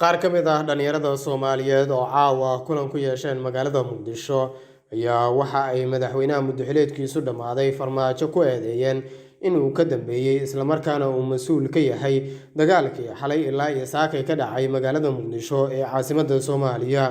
Qaar ka mid ah dhalinyarada Soomaaliyeed oo caawa kulan ku yeesheen magaalada Muqdisho ayaa waxa ay madaxweynaha muddo-xileedkiisu dhammaaday Farmaajo ku eedeeyeen inuu ka dambeeyey islamarkaana uu mas-uul ka yahay dagaalkii xalay ilaa iyo saakay ka dhacay magaalada Muqdisho ee caasimadda Soomaaliya.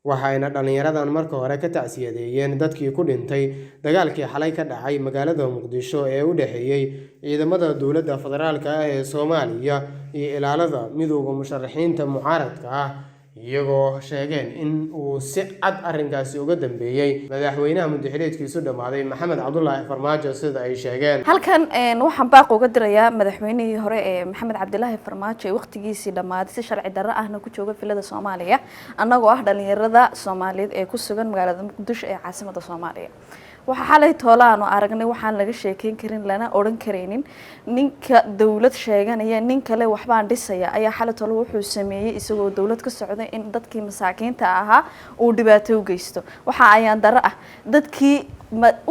Waxayna dhalinyaradan marka hore ka tacsiyadeeyeen dadkii ku dhintay dagaalkii xalay ka dhacay magaalada Muqdisho ee u dhexeeyey ciidamada dowladda federaalka ah ee Soomaaliya iyo ilaalada midowda musharaxiinta mucaaradka ah, iyagoo sheegeen in uu si cad arrinkaasi uga dambeeyey madaxweynaha muddo-xileedkiisu dhammaaday Maxamed Cabdulaahi Farmaajo, sida ay sheegeen. Halkan waxaan baaq uga dirayaa madaxweynihii hore ee Maxamed Cabdilaahi Farmaajo ee waqtigiisii dhammaaday, si sharci darro ahna ku jooga Villada Soomaaliya. Annagoo ah dhalinyarada Soomaaliyeed ee ku sugan magaalada Muqdisho ee caasimada Soomaaliya, waxaa xalay toole aanu aragnay waxaan laga sheekeyn karin lana odhan karaynin. Ninka dowlad sheeganaya, nin kale waxbaan dhisaya, ayaa xalay toole wuxuu sameeyey, isagoo dowlad ka socday, in dadkii masaakiinta ahaa uu dhibaato u geysto. Waxa ayaan darro ah dadkii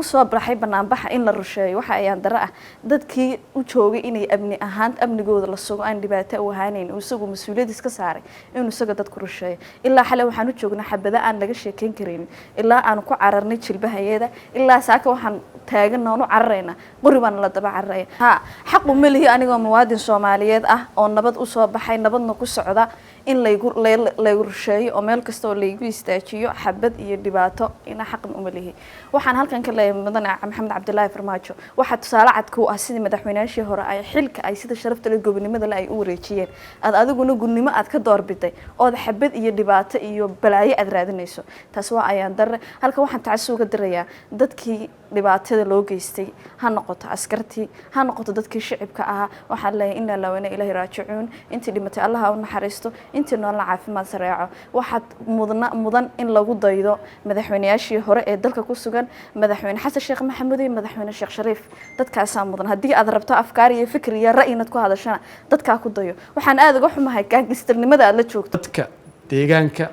usoo baxay banaanbaxa in la rusheeyo. Waxa ayaan darro ah dadkii u joogay inay amni ahaan amnigooda la sugo, aan dhibaato u ahaaneyn, uu isagu mas-uuliyad iska saaray inuu isaga dadku rusheeyo. Ilaa xalay waxaan u joognaa xabado aan laga sheekeyn karaynin, ilaa aanu ku cararnay jilbahayeeda. Ilaa saaka waxaan taagan oon u cararaynaa qori baana la daba cararaya. Ha xaq uma lihi anigoo muwaadin Soomaaliyeed ah oo nabad usoo baxay, nabadna ku socda, in laygu rusheeyo oo meel kasta oo laygu istaajiyo xabad iyo dhibaato. Ina xaqan uma lihi. Waxaan halkan ka leeyahay mudane Maxamed Cabdilaahi Farmaajo, waxaa tusaale cad ku ah sidii madaxweynayaashii hore ay xilka ay sida sharafta leh, gobonimada leh ay u wareejiyeen, aad adiguna gudnimo aad ka doorbiday ood xabad iyo dhibaato iyo balaayo aad raadinayso. Taas waa ayaan darre. Halkan waxaan tacasi uga dirayaa dadkii dhibaatada loo geystay, ha noqoto askartii, ha noqoto dadkii shicibka ahaa. Waxaan leeyahay inaa lillahi wa inaa ilayhi raajicuun. Intii dhimatay Allaha u naxariisto, intii noolna caafimaad sareeco. Waxaad mudna mudan in lagu daydo madaxweynayaashii hore ee dalka ku sugan, Madaxweyne Xasan Sheekh Maxamuud iyo Madaxweyne Sheekh Shariif. Dadkaasaa mudan. Haddii aad rabto afkaar iyo fikir iyo ra'yi inaad ku hadashana, dadkaa ku dayo. Waxaan aada uga xumahay gangsternimada aad la joogto. Dadka deegaanka,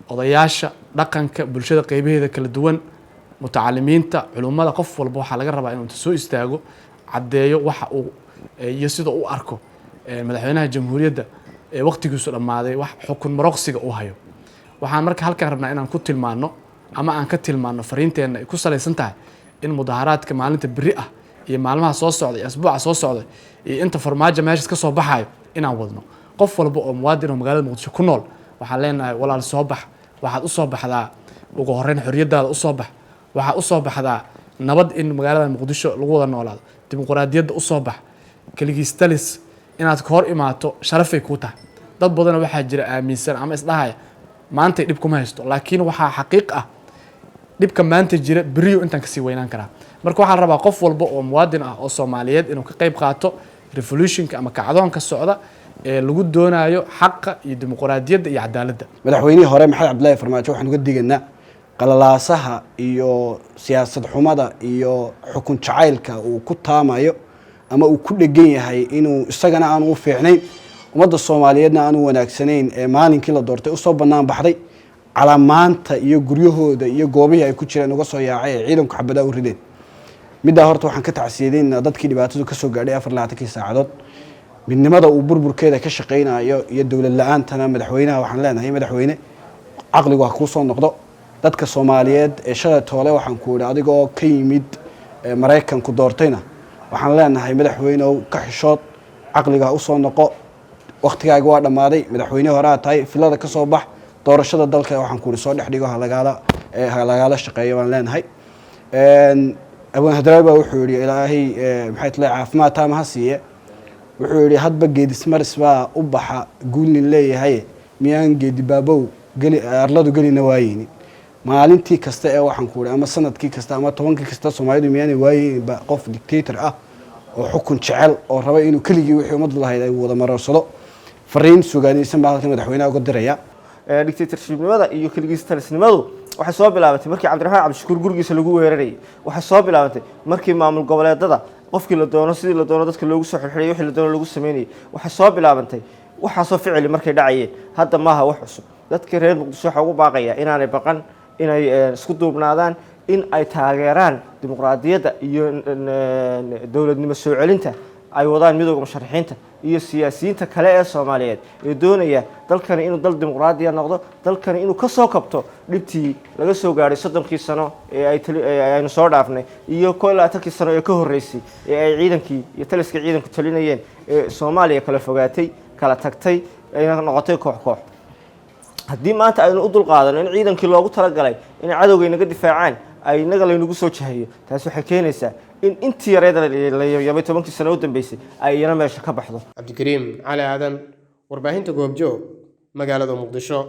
odayaasha dhaqanka, bulshada qeybaheeda kala duwan, mutacalimiinta, culummada, qof walba waxaa laga rabaa inuu inta soo istaago caddeeyo waxa uu iyo sida u arko madaxweynaha jamhuuriyadda ee waqtigiisu dhammaaday, wax xukun maroqsiga uu hayo. Waxaan marka halkaan rabnaa inaan ku tilmaano ama aan ka tilmaano fariinteenna ay ku salaysan tahay in mudaharaadka maalinta berri ah iyo maalmaha soo socda iyo asbuuca soo socda iyo inta Farmaajo meeshaas ka soo baxayo inaan wadno. Qof walba oo muwaadin oo magaalada Muqdisho ku nool waxaan leenahay: walaal, soo bax. Waxaad usoo baxdaa ugu horreyn xorriyaddaada usoo bax. Waxaad usoo baxdaa nabad in magaalada Muqdisho lagu wada noolaado, dimuqraadiyadda usoo bax. Keligiis talis inaad ka hor imaato sharafay kuu tahay. Dad badana waxaa jira aaminsan ama isdhahaya maantay dhib kuma haysto, laakiin waxaa xaqiiq ah dhibka maanta jira beriyo intaan kasii weynaan karaa. Marka waxaa la rabaa qof walba oo muwaadin ah oo Soomaaliyeed inuu ka qayb qaato revolutionka ama kacdoonka socda ee lagu doonayo xaqa iyo dimuqraadiyadda iyo cadaaladda. Madaxweynihii hore Maxamed Cabdillaahi Farmaajo waxaan uga digaynaa qalalaasaha iyo siyaasad xumada iyo xukun jacaylka uu ku taamayo ama uu ku dhegan yahay, inuu isagana aanu u fiicnayn, ummadda Soomaaliyeedna aanu wanaagsanayn. Ee maalinkii la doortay usoo bannaan baxday, calamaanta iyo guryahooda iyo goobihii ay ku jireen uga soo yaacay ee ciidanku xabadaa u rideen. Middaa horta waxaan ka tacsiyadeynaynaa dadkii dhibaatadu kasoo gaadhay 24-kii saacadood. Midnimada uu burburkeeda ka shaqaynayo iyo dowlad la-aantana madaxweynaha waxaan leenahay: madaxweyne, caqligu ha kuu soo noqdo. Dadka Soomaaliyeed ee shalay toole, waxaan ku idhi, adigoo ka yimid Maraykanku doortayna, waxaan leenahay: madaxweyneow, ka xishood, caqliga ha usoo noqo. Waktigaaga waa dhammaaday, madaxweyne horaa tahay. Villada ka soo bax, doorashada dalka, waxaan ku idhi, soo dhex dhigo, ha lagaala shaqeeyo baan leenahay. Abwaan Hadraawi baa wuxuu yihi, Ilaahay maxay tale caafimaad taama ha siiye, wuxuu yihi: "Hadba geedismaris baa u baxa guulnin leeyahay, miyaan geedibaabow geli arladu gelina waayeynin?" Maalintii kasta ee, waxaan ku ihi, ama sanadkii kasta ama tobankii kasta, Soomaalidu miyaanay waayeyninba qof dictator ah oo xukun jecel oo raba inuu keligii wixii ummaddu lahayd ay wada maroorsado? Fariin sugaanaysan baa halkan madaxweynaha uga diraya. Dictatorshipnimada iyo keligiis talisnimadu waxay soo bilaabatay markii Cabdiraxmaan Cabdishakuur gurigiisa lagu weerarayay. Waxay soo bilaabatay markii maamul goboleedada qofkii la doono, sidii la doono dadka loogu soo xirxiray, wixii la doono lagu sameynayay. Waxay soo bilaabantay waxaasoo ficili markay dhacayeen. Hadda maaha wax cusub. Dadka reer Muqdisho waxaa ugu baaqaya inaanay baqan, inay isku duubnaadaan, in ay taageeraan dimuqraadiyadda iyo dowladnimo soo celinta. ay wadaan midowda musharaxiinta iyo siyaasiyiinta kale ee Soomaaliyeed ee doonaya dalkani inuu dal dimuqraadiya noqdo, dalkani inuu ka soo kabto dhibtii laga soo gaadhay 30kii sano ee ay aynu soo dhaafnay iyo 21kii sano ee ka horreysay ee ay ciidankii iyo taliska ciidanku talinayeen, ee Soomaaliya kala fogaatay, kala tagtay, ayna noqotay koox koox. Haddii maanta aynu u dulqaadano in ciidankii loogu talagalay inay cadowga inaga difaacaan ay inaga laynagu soo jahayo, taasi waxay keenaysaa in intii yareed la yabay 10kii sano u dambeysay ay iyana meesha ka baxdo. Cabdikariim Cali Aadan, warbaahinta Goobjoog, magaalada Muqdisho.